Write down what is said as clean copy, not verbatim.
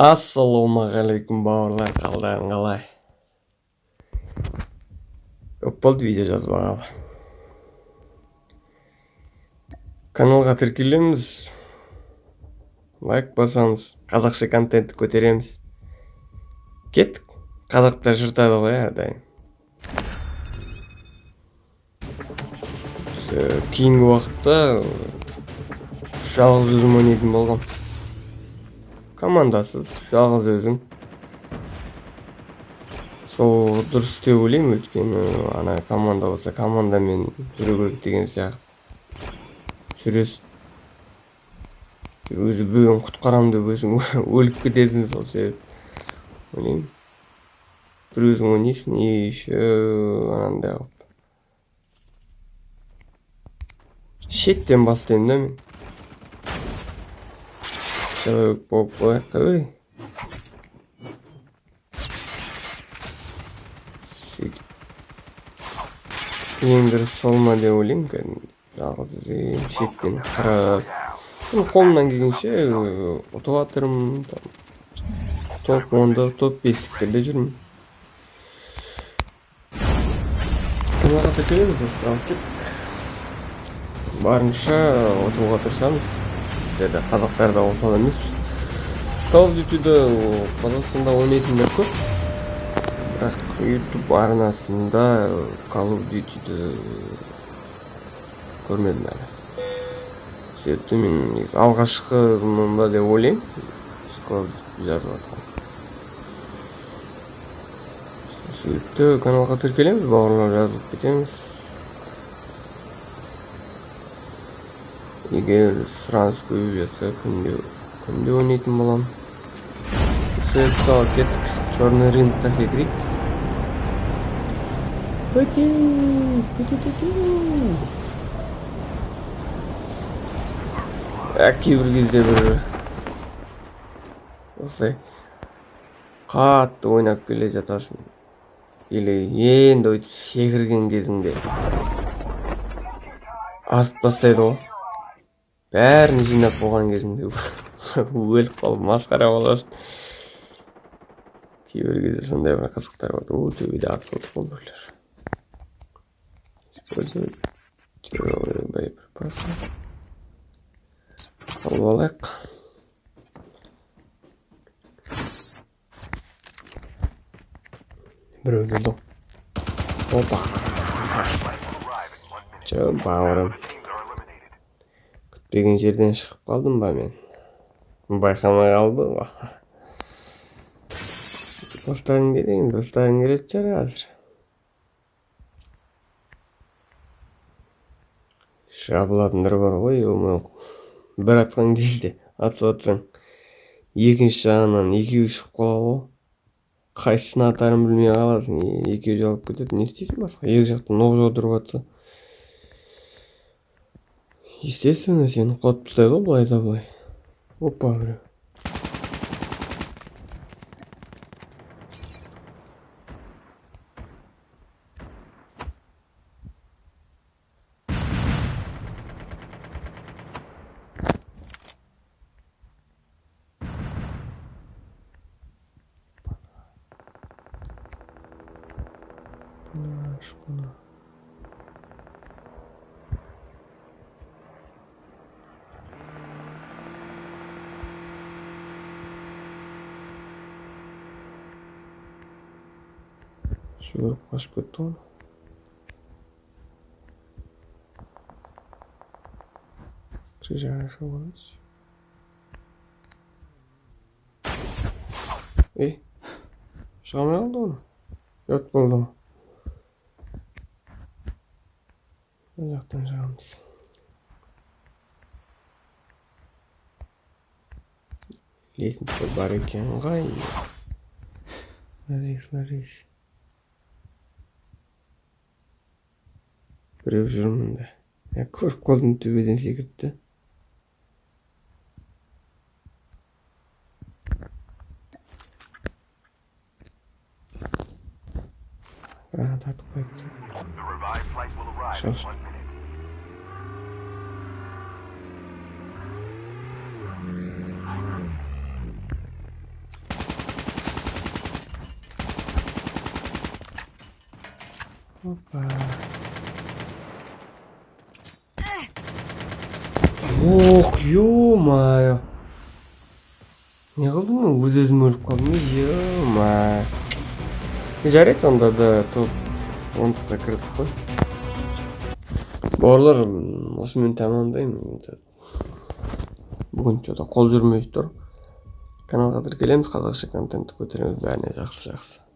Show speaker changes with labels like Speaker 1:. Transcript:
Speaker 1: Ассалаумағалейкум, бауырлар, қалдарың қалай? Көп болды видео жазбағалы. Каналға тіркелеміз, лайк басамыз, қазақша контентті көтереміз. Кеттік. Қазақтар жыртады ғой әрдайым. Кейінгі уақытта жалғыз өзім ойнайтын болғам. Командасыз, жалғыз өзің. Сол дұрыс деп ойлаймын, өйткені ана команда болса командамен жүру керек деген сияқты. Жүресің. Өзі біреуін құтқарамын деп өзің өліп кетесің, сол себеп. Ойлаймын. Бір өзің ойнайсың, и еще анандай қылып. Шеттен бастаймын да мен. Человек болып қояйық, ой. Сөйтіп. Ең дұрыс сол ма деп ойлаймын, кәдімгі жалғыз өзім шеттен қырып. Қолымнан келгенше ұтып жатырмын, там, топ 10-да, топ 5-ліктерде жүрмін. Каналға тіркелеміз, достар, алып кеттік. Барынша ұтуға тырысамыз. Біздерде қазақтар да осал емеспіз. Call of Duty'ді Қазақстанда ойнайтындар көп. Бірақ YouTube арнасында Call of Duty'ді көрмедім әлі. Себепті мен негізі алғашқымын ба деп ойлаймын. Call of Duty жазып жатқан. Сол себепті каналға тіркелеміз, бауырлар, жазылып кетеміз. Егер сұраныс көбейіп жатса, күнде ойнайтын боламын. Себепті алып кеттік. Черный рынокқа секірейік. Пәту, пәту, пәту. Кейбір кезде бір осылай қатты ойнап келе жатасың. Или енді өйтіп секірген кезіңде асып тастайды ғой. Бәрін жинап болған кезіңде өліп қалып масқара боласың. Кейбір кезде сондай бір қызықтар болады. О, төбеде атыс отыр ғой біреулер. Использовать тяжелые боеприпасы. Алып алайық. Біреу келді ғой. Опа. Жо, бауырым. Күтпеген жерден шығып қалдым ба мен? Байқамай қалды ғой. Достарың келейін, достарың келетін шығар қазір. Жабылатындар бар ғой, ё-моё. Бір атқан кезде атысып атсаң, екінші жағынан екеуі шығып қалады ғой. Қайсысын атарын білмей қаласың, екеуі жабылып кетеді, не істейсің басқа? Екі жақтан оқ жаудырып атса. Естественно, сені құлатып тастайды ғой былай да былай. Опа, біреу. Шпана. Жүгіріп қашып кетті ғой. Крыша шығып алайыншы. Ей, шыға алмай қалды ғой. Ұят болды ғой. Мына жақтан шығамыз. Лестница бар екен ғой. Ложись, ложись. Біреу жүр мында. Я көріп қалдым, төбеден секіріпті. Граната атып қойыпты. Шошты. Опа. Ох, ё-моё, не қылдым мен? Өз өзім өліп қалдым, ё-моё. Жарайды, сонда да топ 10-дыққа кірдік қой, бауырлар. Осымен тәмамдаймын. Бүгін че-то қол жүрмей тұр. Каналға тіркелеміз, қазақша контентті көтереміз. Бәріне жақсы, жақсы.